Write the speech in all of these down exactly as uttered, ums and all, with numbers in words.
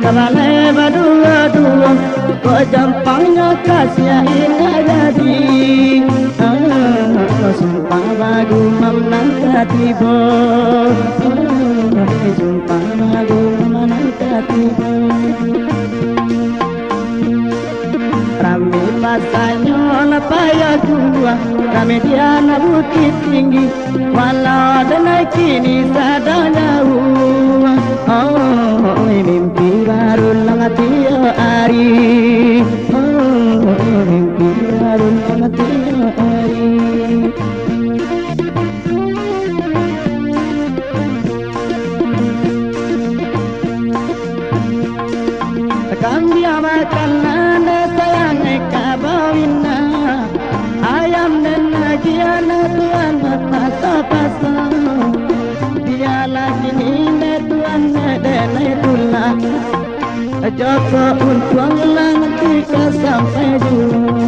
Kabalai baduo-duo, kok jampangnyo kasiah indak jadi. Ah, sumpah bagumam nan ka tibo. Ah, sumpah bagumam nan ka tibo. Rami pasanyo lah payah juo, rami di anak Bukik Tinggi. Walau denai kini sadang jauah, oh, mimpi barulang tiok ari, oh, mimpi barulang tiok ari. Kambia makan nan sayang ka bawina. Ayam nan agiah tuan bapaso-paso. Bialah kini tuan denai pulang. Joko untuang lah nanti ka sampai juo.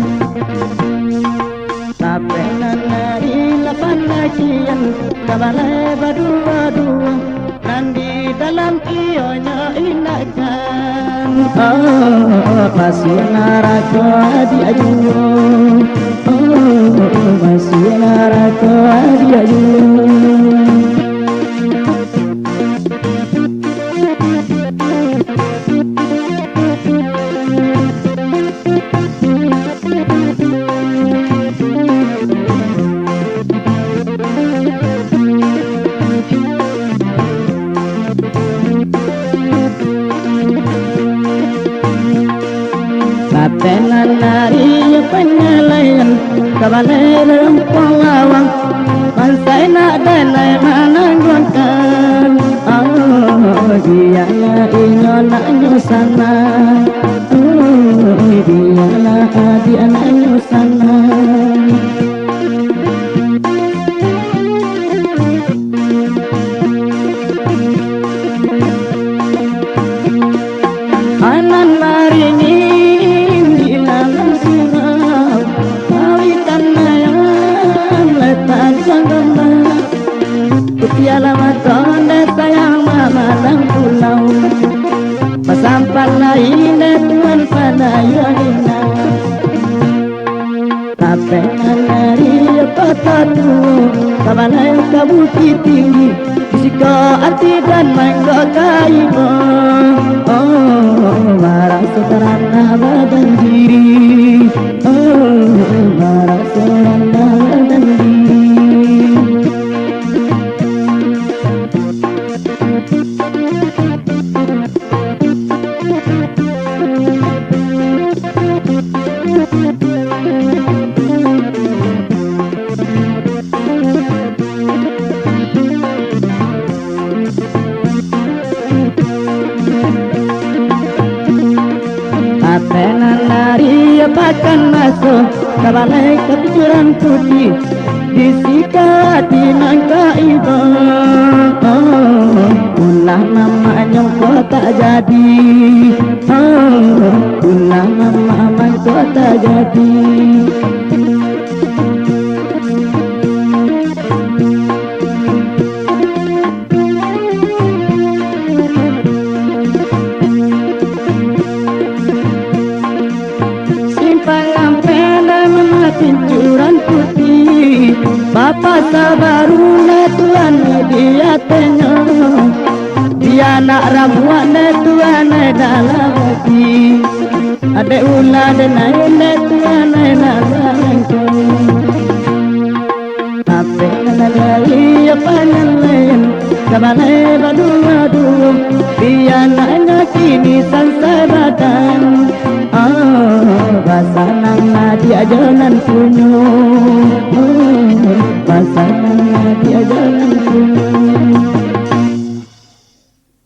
Tapi nan ari lapan lakian, kabalai baduo-duo. Nan di dalam iyonyo indak kan. Oh, masuak narako adiak juo. Oh, masuak narako adiak juo. Lapenan ari panyalaian, kabalai rampuang lawang, pansai nak denai manangguangkan. Oh, bialah inyo nak nyo sanang. Oh, bialah adiak nak nyo sanang. Anan maringin di dalam surau, kawitan ayam letak janggaman. Kutialah mato nde sayang mamandang pulau. Pasampan lain nde tuan padayo indak. Tapi nan ari kota tu, kabalai ka Bukik Tinggi, di siko ati dan mangko ka ibo. Oh, maraso taranah badan diri. Oh, maraso taranah badan diri. Apenan ari pakan maso, kabalai ka Picuran Putiah, di siko ati mangko ibo. Ulah mamak nyongko tak jadi. Ulah mamak mangko tak jadi. Simpang Ampek, Picuran Putiah, bapasa baru nde tuan di atenyo. Di anak ramuak nde tuan dalam ati. Adek ulah denai nde tuan dalam rangko. Tapi nan ari panyalaian, kabalai baduo-duo, di anaknyo kini sansai badan. Oh, basanang adiak jo nan punyo. Oh,